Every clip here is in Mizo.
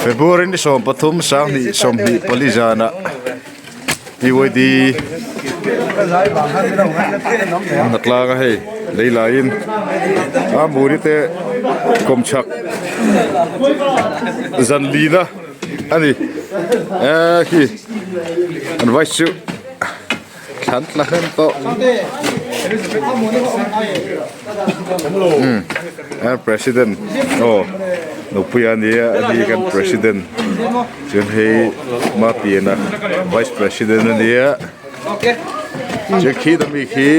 February ni 13 sanghnih 24 zanah PYD hnatlanga hei lei laiin a muri te kawmchhak zan lina a ni eee khi an vice chu thlan tla hnem tawh umm president aw nupui a nia a ni kan president. Chuan hei Mapiana vice president a nia chuan khi ta mi khi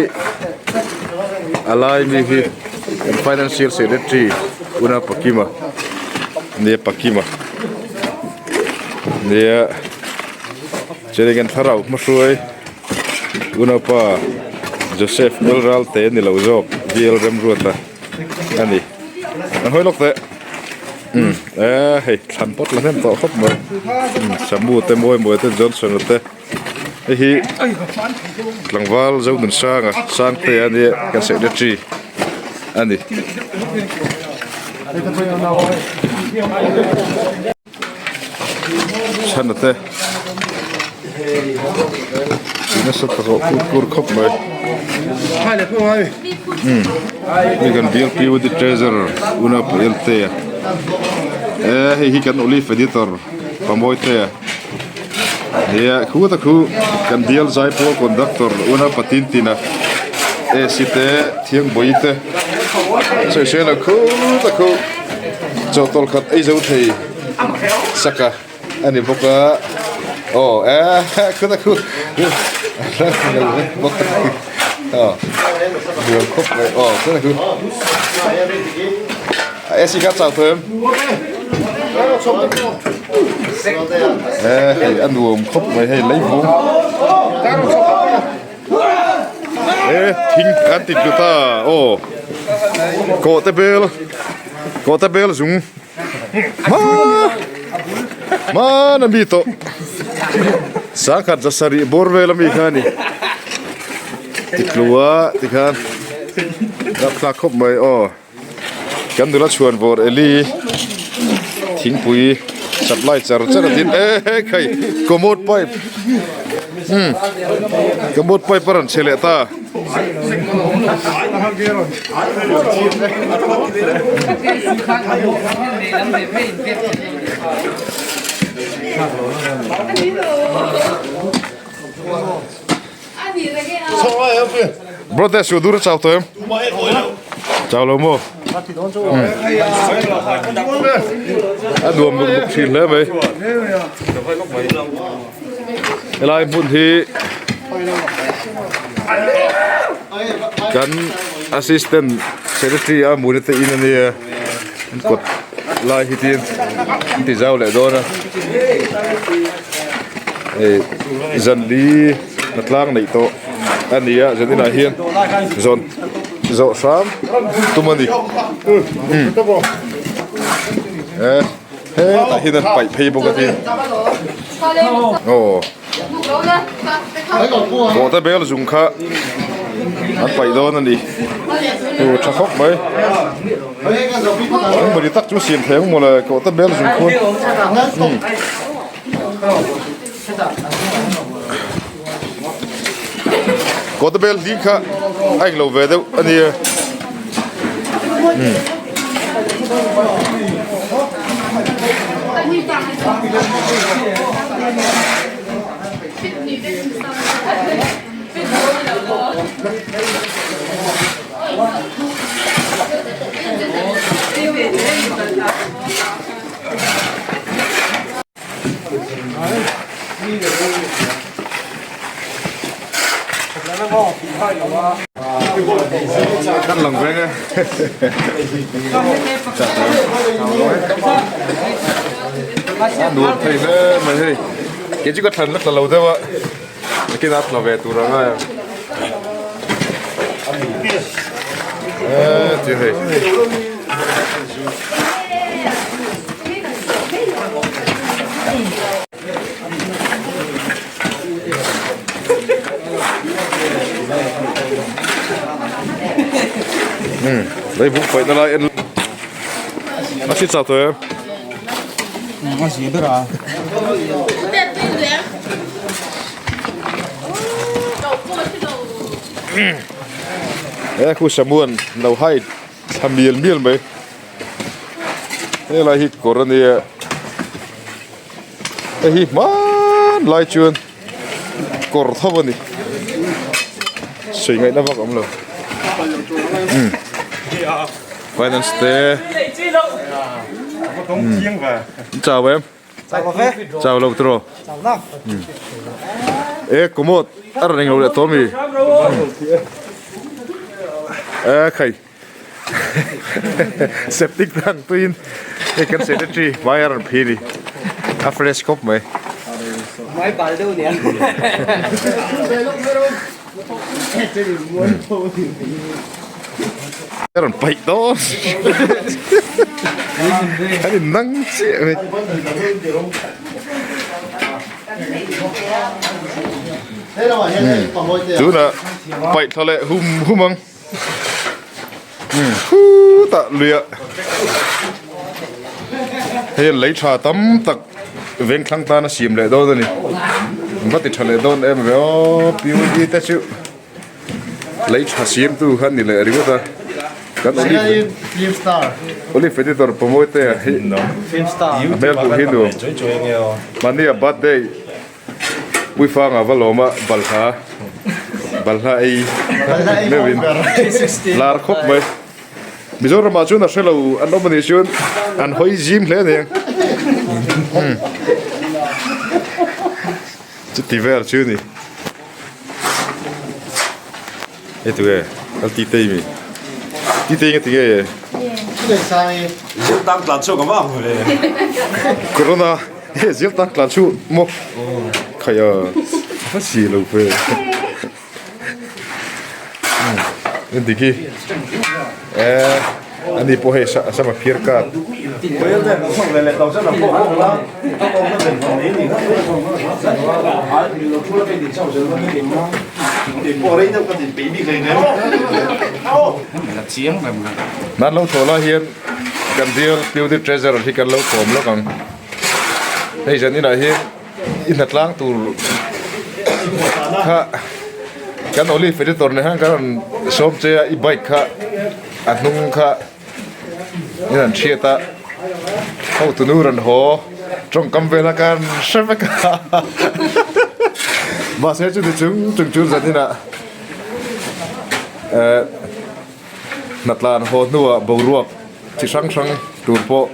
a lai mi hi kan financial secretary Una Pakima nia Pakima nia chuan hei kan thlarau hmahruai Unaupa Joseph Elralte ni lo zawk V_L Remruata a ni an hawi lawk teh. Umm eee hei thlan pawt la hnem tawh khawp mai umm samu te mawi mawi te Johnson a te hei hi tlangval Zonunsanga Sangte a nia kan secretary a ni. Chhana te tih nasa tak ah kur kur khawp mai umm hei kan bialpi uti treasurer una paelte a eh hei hi kan olive editor pamawite a nia khu ta khu kan bial zaipawl conductor una patintin a ac te thiangbawi te sawisel a khu ta khu chawhtawlh khat ei zo thei saka a ni bawk a aw eh khu ta khu bawk aw nuam khawp mai aw khu ta khu a ac kha chau thei em eh hei a nuam khawp mai hei leivung eh thing an ti tlu ta aw kawhte bel kawhte bel zung ma hmana mi tawh sangkhat za sarih bawr vel ami kha a ni ti tlu a tikhan rapthlak khawp mai aw. Kan nula chhuan vawr Eli thingpui supply char char a tin e khai commode pipe umm commode pipe a rawn chhe leh ta. Brother su dur chau tawh em? Chau lo maw? A nuam luk luk thin hle mai. Helai hmun hi kan assistant secretary a muna te in ania an kawt lai hi tin an ti zau leh dawn a. Hei zan li hna tlang neih tawh a ni a zan inah hian zawn zawh hram tum a ni umm eh hetah hian an paih phei bawk a tin aw bawhte bel zung kha an paih dawn a ni aw tha khawp mai engmawni tak chu siam thei ang mawle kawhte bel zung khuan umm. Kawta bel hling kha a englo ve deuh a nia. Hmm. Kan lang veng e. A nuam thei hle mai hei. Kei chu ka thlan la tla lo deuh a. Nakin a tla ve tur ang a. Eh ti hei. Hmm, lei buk paih na lai en. A si chau tawh em? He khu samuan lo hai thla mial mial mai helai hi kawr a nia hei hi hmanlai chuan kawr tho a ni sawi ngaihna vak a awm lo umm finance te umm chau em chau lo tiraw e commode a rawn englo leh tawh ami e khai septic tank tuiin hei kan secretary hmai a rawn phih a ni a fresh khawp mai. A rawn paih dawn an in nang chiah mai. Tunah paih thla leh hum hum ang. Khutah luiah hei lei tha tam tak veng thlang tan a siam leh dawn a ni va ti tha leh dawn em ve aw PUD te chu lei tha siam tu kha ni leh ringawt a kan olive olive editor pawmawi te hi a hmel hmuh hi nuam mahni a birthday. Puifanga va lawm a balhla balhla ei meuhin lar khawp mai. Mizoramah chuan a hrelo an awm anih chuan an hawi zim hle aniang. Chuti vel chu ni. Hei tu nge kal ti tei mi ti tei nge ti nge Zil tang tlan chhuak a vang ve. Corona he zil tang tlan chu maw khai a va si lo ve. Endik hi eh ani pawh hei sama phir kat. Nan lo thaw lai hian kan bial Beauty Treasure hi kan lo kawm lawk ang. Hei zan inah hian i hnatlang tur kha kan Olive editor nen khan kan rawn sawm che a i bike kha a hnung kha in an hriat a hotunu rawn haw tawngkam vel a kan hre vek a mahse chuti chung chung chu zan inah eh hnatlan haw hnuah boruak chi hrang hrang tur pawh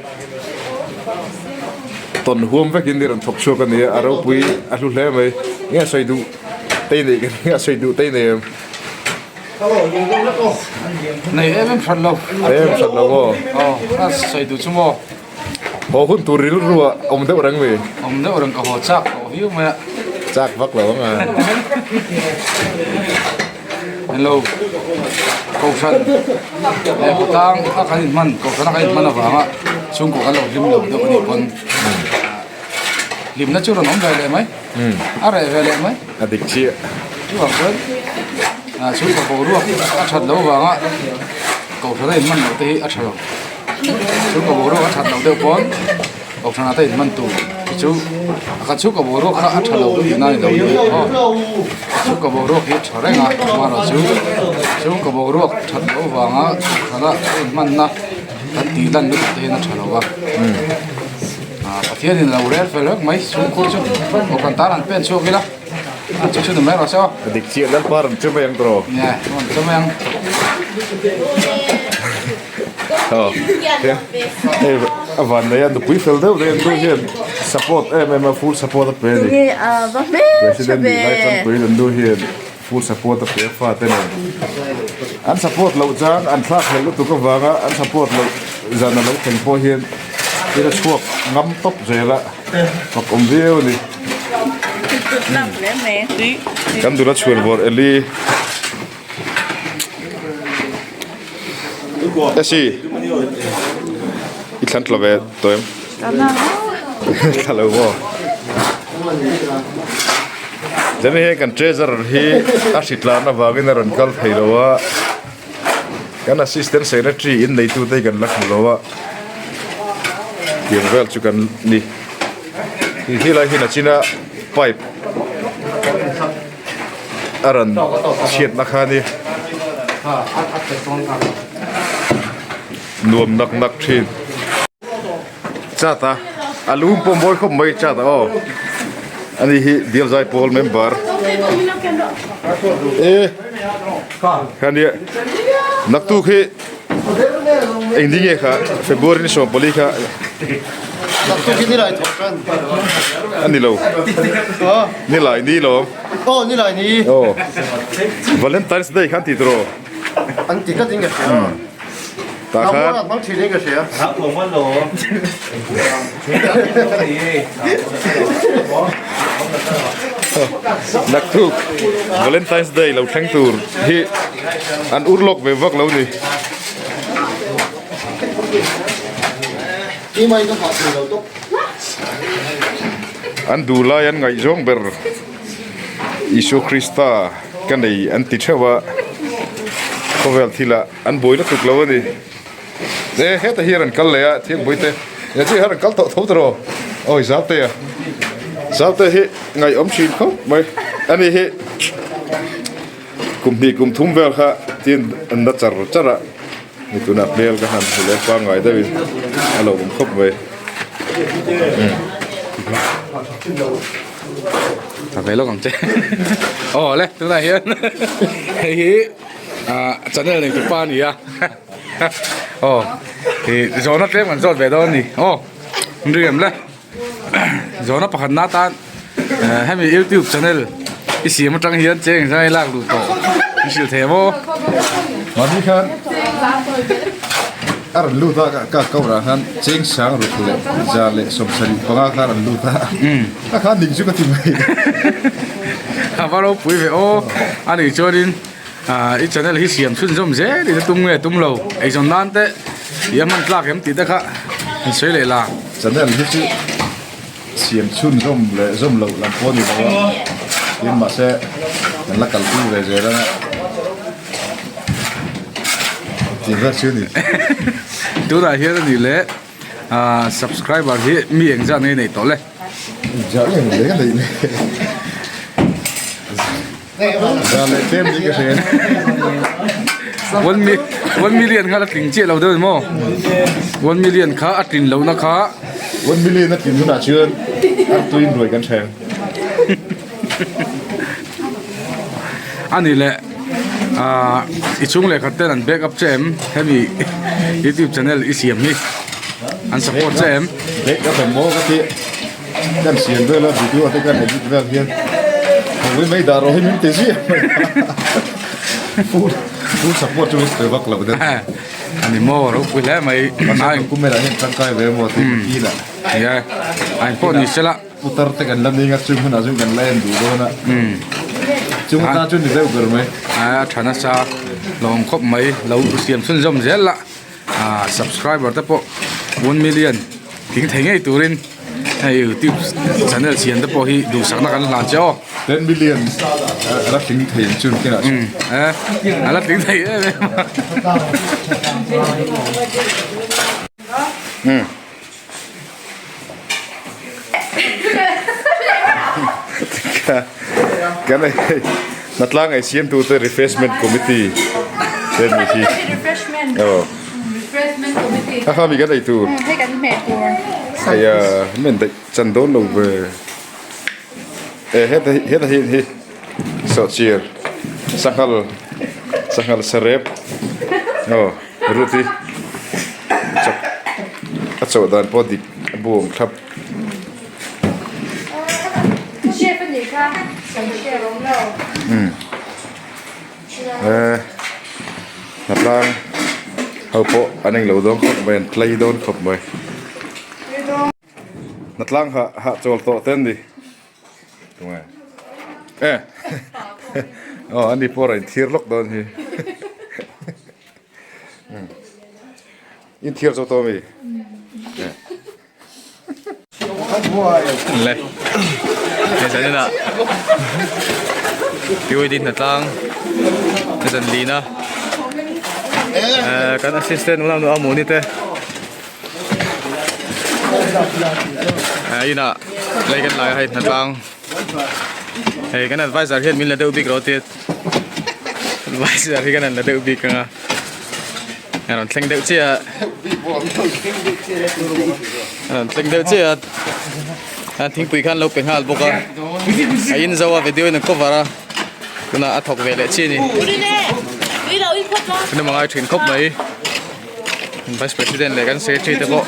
tawn huam vekin i rawn thawk chhuak a ni a a ropui a hlu hle mai enge sawi duh tei nei enge sawi duh tei nei em. Nei em em hrat lo. Em hrat lo maw? Aw, a sawi duh chu maw? Haw hun tur rilru ah awm deuh reng mi? Awm deuh reng ka haw chak tawh viau mai a. Chak vak lo ang a. Hello. Kohhran leh khawtlang a kan inhman, kohhran a kan inhman avanga chhungkaw kan lo hlim lo deuh a nih pawn hlimna chu rawn awm ve leh mai. A reh ve leh mai. A dik chiah. Chuvang chuan chhungkaw boruak a that loh avanga kohhran a inhman loh te hi a tha lo. Chhungkaw boruak a that loh deuh pawn kohhran ah te inhman tur hi chu kan chhungkaw boruak kha a tha lo tih na a ni lo ni aw. Chhungkaw boruak hi a tha reng a amaherawhchu chhungkaw boruak that loh avanga kohhran a inhmanna kan tih lan lutuk te hian a tha lo a. Pathianin lo rel fel vek mai chhungkhur chu kohhran tan an pen chhuak ila a chu chu ni mai rawh se aw. A dik chiah Lalpa rawn che mai ang tawh. Nia rawn che mai ang. Aw hei a van nei a nupui fel deuh deuh an duh hian support em em a full support a pe a ni. President nih lai tlangpuiin an duh hian full support a pe a fate nen an support loh chuan an thlak hlelh lutuk avanga an support loh zan a lo thleng pawh hian thil a chhuak ngam tawp zel a fak awm viau a ni kan dul a chhuan vawr Eli Esi i thlan tla ve tawh em thla lo maw. Chuan hei kan treasurer hi a hritlan avangin a rawn kal thei lo a kan assistant secretary in neitute hi kan la hmu lo a tiang vel chu kan ni. Helai hi nachina pipe a rawn chhiatna kha a ni. Nuam nak nak thin. Chat a a lum pawh mawi khawp mai chat a aw ani hi Bialzai pawl member e khania naktuk hi engdi nge kha February ni 14 kha Naktuk hi nilai thawk tan ani lo nilai ni lo aw nilai ni aw Valentine's Day khan ti tawh an ti tlat in ka hria. Tah khan Naktuk Valentine's Day lo thleng tur hi an ur lawk ve vak lo ni. An duh lai an ngaihzawng ber Isua Krista ka nei an ti theuh a, khawvel thilah An buai lutuk lo a ni. E heta hian an kal leh a thiangbui te e chu hian an kal tawh tho tawh awi Zaute a Zaute hi ngaihawm thin khawp mai ani hi kum hnih kum thum vel kha tin an la char char a ni tunah hmel ka han hmu leh pangngai deuhin a lo awm khawp mai. Tha ve lawk ang che aw le tunah hian hei hi. Ah channel nei tu pa a ni a aw ih zawhna tlem kan zawt ve dawn a ni aw riam le zawhna pakhat na tan eh hemi youtube channel i siam atang hian cheng zai lak duh tawh i hrilh thei maw mahni khan a rawn lut a ka cover ah khan cheng sang ruk leh za leh 75 khan a rawn lut a a khan ning chu ka ti mai a va ropui ve aw a nih chuanin. Ahh i channel hi siam chhunzawm zel in a tum nge tum lo eizawn nan te i a hman tlak em tih te kha an sawi leh la. Channel hi chu siam chhunzawm leh zawm loh lam pawh a ni lo a, tin mahse kan la kalpui ve zel anga tih vel chu a ni. Tunah hian a nih leh ahh subscriber hi mi engzat nge neih tawh le? Engzat nge maw le ka neih le. Zan leh tlem ni ka hre. One million kha la tling chiah lo deuh maw? One million kha a tlin lohna kha. One million a tlin hunah chuan artuiin ruai kan hreng. A ni leh i chhung leh khat ten an back up che em? Hemi youtube channel i siam hi an support che em? Back up em maw ka tih. Kan siam vel a video te kan edit vel hian hawi mai dah rawh hi min ti ziah mai a full full support chu min pe vak lo deuh ani maw ropui hle mai mahse kan kum elah hian tangkai ve maw tih ka feel a nia a in pawh ni sela putar te kan la ning a chung hunah chuan kan la en duh dawn a chung atan chuan ni deuh ber mai a tha nasa lawm khawp mai lo siam chhunzawm zel la. Ah subscriber te pawh 1 million tling thei ngei turin hei youtube channel siam te pawh hi duhsakna kan hlan che aw. 10 million a la tling thei ang chu kinah chuan. Eh a la tling thei em em a. Um. Kan hei Hnatlang ei siam tute refreshment committee te ni hi aw a kha mi kan ei tur hei a men daih chan dawn lo ve e heta heta hi hi sawhchiar sanghal sanghal sarep aw ruti chawp a chawh dan pawh dik a bu awm thlap. Eh hnatlang ho pawh an englo dawn khawp mai an tlei dawn khawp mai hnatlang hah hah chawl tawh te an ni tunge eh aw ani pawh a rawn inthiar lawk dawn hi inthiar zo tawh ami eh. Le he zan inah PYD hnatlang zan lina eh kan assistant unau nu Amuni te eh inah. Lei kan lai a hei hnatlang hei kan advisor hian min la deuh bik rawh tia advisor hi kan han la deuh bik ang a a rawn thleng deuh chiah a a rawn thleng deuh chiah a thingpui khan lo pe nghal bawk a a in zo a video in a cover a tunah a thawk ve leh chi a ni tuna mangai thin khawp mai. Vice President leh kan Secretary te pawh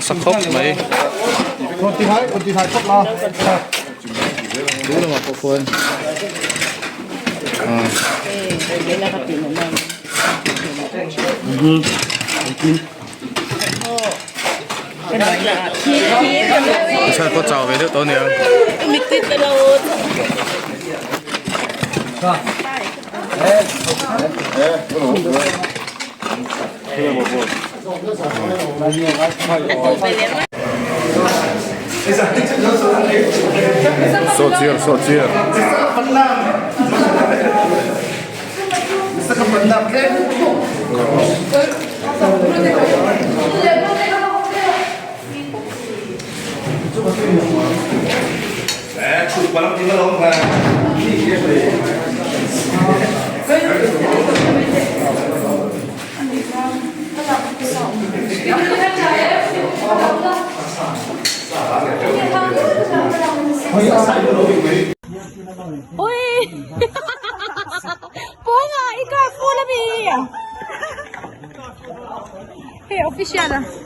sa khawp mai tu lamah pawh khuan Chhan pawh chau ve deuh tawh a nia. Sawhchiar sawhchiar. Pawnga i car full ami? Hei official a.